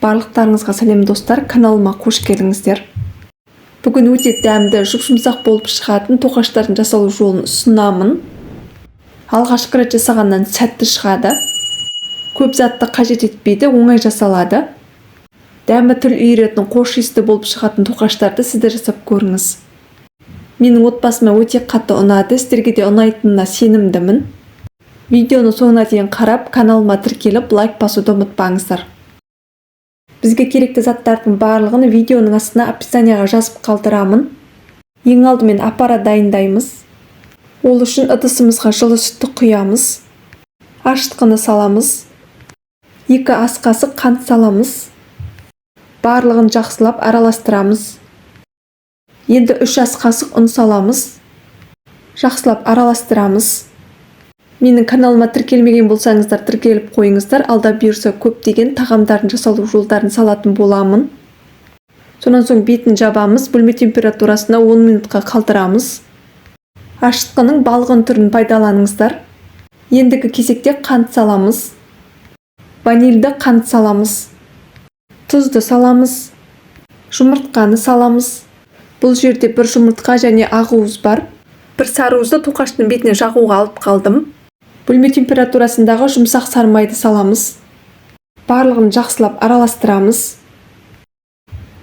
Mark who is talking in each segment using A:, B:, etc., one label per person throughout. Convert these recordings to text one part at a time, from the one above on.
A: Барлықтарыңызға сәлем, достар! Каналыма қош келдіңіздер! Бүгін өте дәмді, жұп-жұмсақ болып шығатын тоқаштардың жасалу жолын ұсынамын. Алғашқы рет жасағаннан сәтті шығады. Көп затты қажет етпейді, оңай жасалады. Дәмі тіл үйіретін, қош иісті болып шығатын тоқаштарды сіз де жасап көріңіз. Менің отбасыма өте қатты ұнады, сіздерге де ұнайтынына сенімдімін. Видеоны соңына дейін қарап, каналыма тіркеліп, лайк басуды ұмытпаңыздар. Бізге керекті заттардың барлығын видеоның астына, описанияға жазып қалдырамын. Ең алдымен опара дайындаймыз. Ол үшін ыдысымызға жылы сүтті құямыз, ашытқыны саламыз, 2 ас қасық қант саламыз. Барлығын жақсылап араластырамыз. Енді 3 ас қасық ұн саламыз, жақсылап араластырамыз. Менің каналыма тіркелмеген болсаңыздар, тіркеліп қойыңыздар. Алда бұйырса, көптеген тағамдардың жасалу жолдарын салатын боламын. Сонан соң бетін жабамыз, бөлме температурасына 10 минутқа қалдырамыз. Ашытқының балғын түрін пайдаланыңыздар. Ендігі кезекте қант саламыз, ванильді қант саламыз, тұзды саламыз, жұмыртқаны саламыз. Бұл жерде бір жұмыртқа және ақуыз бар. Бір сарыуызды тоқаштың бетіне жағуға алып қалдым. Бөлме температурасындағы жұмсақ сары саламыз. Барлығын жақсылап араластырамыз.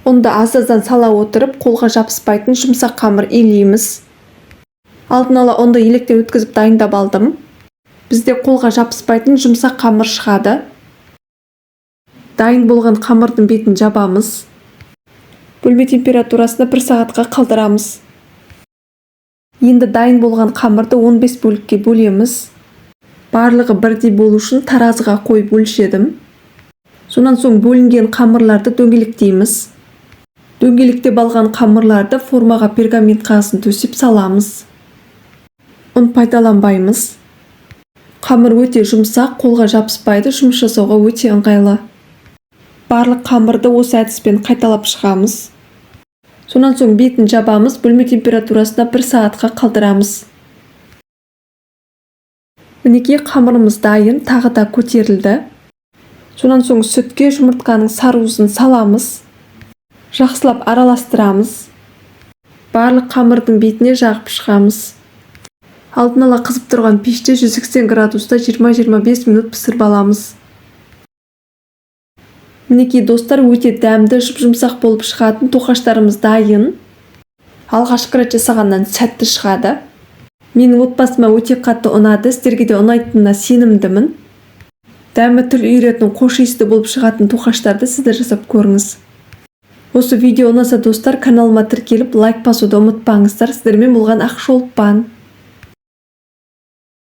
A: Ұнды аз-аздан сала отырып, қолға жабыспайтын жұмсақ қамыр илейміз. Алдын ала ұнды електен өткізіп дайындап алдым. Бізде қолға жабыспайтын жұмсақ қамыр шығады. Дайын болған қамырдың бетін жабамыз, бөлме температурасында бір сағатқа қалдырамыз. Енді дайын болған қамырды 15 бөлікке бөлеміз. Барлығы бірдей болу үшін таразыға қойып өлшедім. Сонан соң бөлінген қамырларды дөңгелектейміз. Дөңгелектеп алған қамырларды формаға пергамент қағазын төсеп саламыз. Ұн пайдаланбаймыз. Қамыр өте жұмсақ, қолға жабыспайды, жұмыс жасауға өте ыңғайлы. Барлық қамырды осы әдіспен қайталап шығамыз. Сонан соң бетін жабамыз, бөлме температурасында бір сағатқа қалдырамыз. Мінекей, қамырымыз дайын, тағы да көтерілді. Сонан соң сүтке жұмыртқаның сарыуызын саламыз, жақсылап араластырамыз. Барлық қамырдың бетіне жағып шығамыз. Алдын ала қызып тұрған пеште 180 градуста 20-25 минут пісіріп аламыз. Мінекей, достар, өте дәмді, жұп-жұмсақ болып шығатын тоқаштарымыз дайын. Алғашқы рет жасағаннан сәтті шығады. Менің отбасыма өте қатты ұнады, сіздерге де ұнайтынына сенімдімін. Дәмі тіл үйіретін, қош иісті болып шығатын тоқаштарды сіз де жасап көріңіз. Осы видео ұнаса, достар, каналыма тіркеліп, лайк басуды ұмытпаңыздар. Сіздермен болған Ақшолпан.